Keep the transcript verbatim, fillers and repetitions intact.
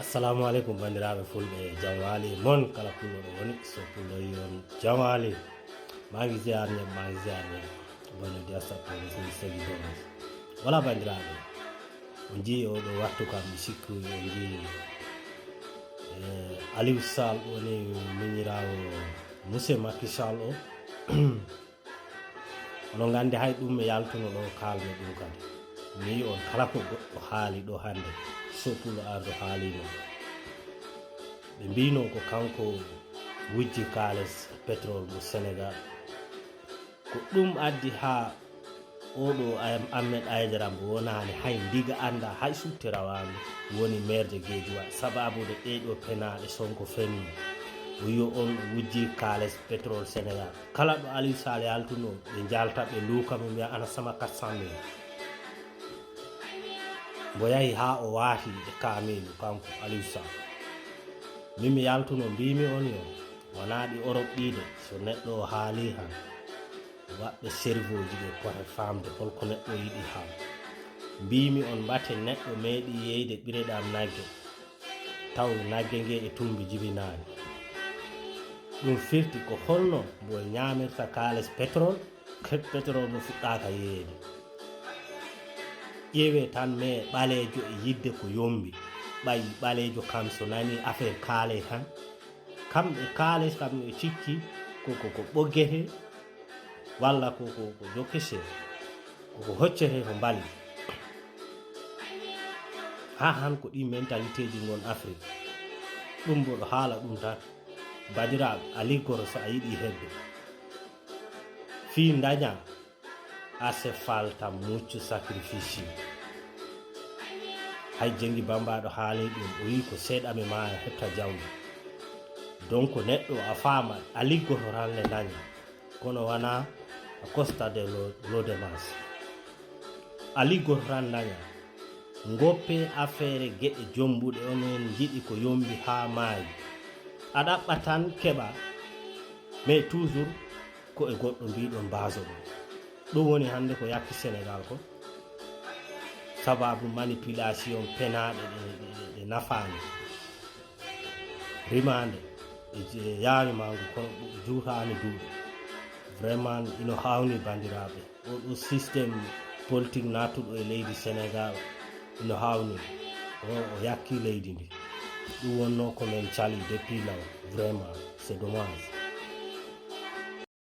Assalamu aleykum, banndiraaɓe fulɓe, jam waali e mon kala pullo ɗo woni. So pullo yi on, jam waali. Maa ngi ziar ñëpp, maa ngi ziar ñëpp. Bonne diaspora, les messages de base. Voilà, banndiraaɓe, on njii oo ɗoo wattu kam, mi sikku on njii, eh, Aliou Sall woni miñiraawo monsieur Macky Sall o. Onon nganndi hay ɗum mi yaltuno ɗo kaalmi ɗum kadi. Mi yi on kala ko goɗɗo haali ɗo hannde, so pulo ardo haalino. Ɓe mbino ko kanko wujji kaalis pétrole mo Sénégal. Ko ɗum addi haa oɗo Ahmed Aidara mo wonaani hay ndiga annda hay sutte rawaani woni maire de Guédiawaye, sababude ɗee ɗo penaaɗe Sonko fenno. O yi on o wujji kaalis pétrole Sénégal. Kala ɗo Aliou Sall yaltuno, ɓe njalta, ɓe luuka mo, mbiya ana sama quatre cent mille. Mbo yahi haa o waati e kaamiilu, kanko Aliou Sall. Min mi yaltuno, mbimi on yo, wonaa ɗi Europe ɗii de, so neɗɗo o haali han, waɗɓe cerveau ji ɓe pota faamde holko neɗɗo yiɗi haal. Mbimi on mbate neɗɗo meeɗi yeyde ɓireɗam nagge, taw nagge nge e tumbi jibinaani. Ɗum firti ko holno mbo ñaamirta kaalis pétrole, ke-, pétrole mo fuɗɗaaka yeeyde. Ƴeewee tan mais ɓaleejo e yiɗde ko yombi. Ɓay ɓaleejo kam so nani affaire kaale tan, kam e kaalis kam yo cikki ko, ko, ko ɓoggete, walla ko, ko, ko jokkete, ko, ko hoccete ko mbali. Haa han ko ɗi mentalité ji ngon Afrique. Ɗum mboɗo haala ɗum tan. Badiraaɓe, a liggoto so a yiɗi heɓde. Fii ndaña, a sefalta muccu sacrifice. Hay Jengi Bambaaɗo haali ɗum, o wi ko seeɗa mi maaya heɓta jawdi. Donc neɗɗo a faama, a liggoto tan le ndaña. Kono wana a constat de lo-, lo demande. A liggoto tan ndaña. Ngoppe affaire geɗe jombuɗe onon njiɗi ko yombi haa maayi. A ɗaɓɓa tan keɓa, mais toujours ko e goɗɗo mbiɗon baaso ɗum. Ɗum woni hannde ko yakki Sénégal ko. Sababu manipulation penaaɗe ɗe, ɗe, ɗe, ɗe nafaani. Rimaande e je-, yaawi mangu kono ɗum juutaani duuɗe. Vraiment ino hawni banndiraaɓe. Oɗo système politique naatuɗo e leydi Sénégal ino hawni. O, o yakki leydi ndi. Ɗum wonno ko men cali depuis law. Vraiment, c'est dommage.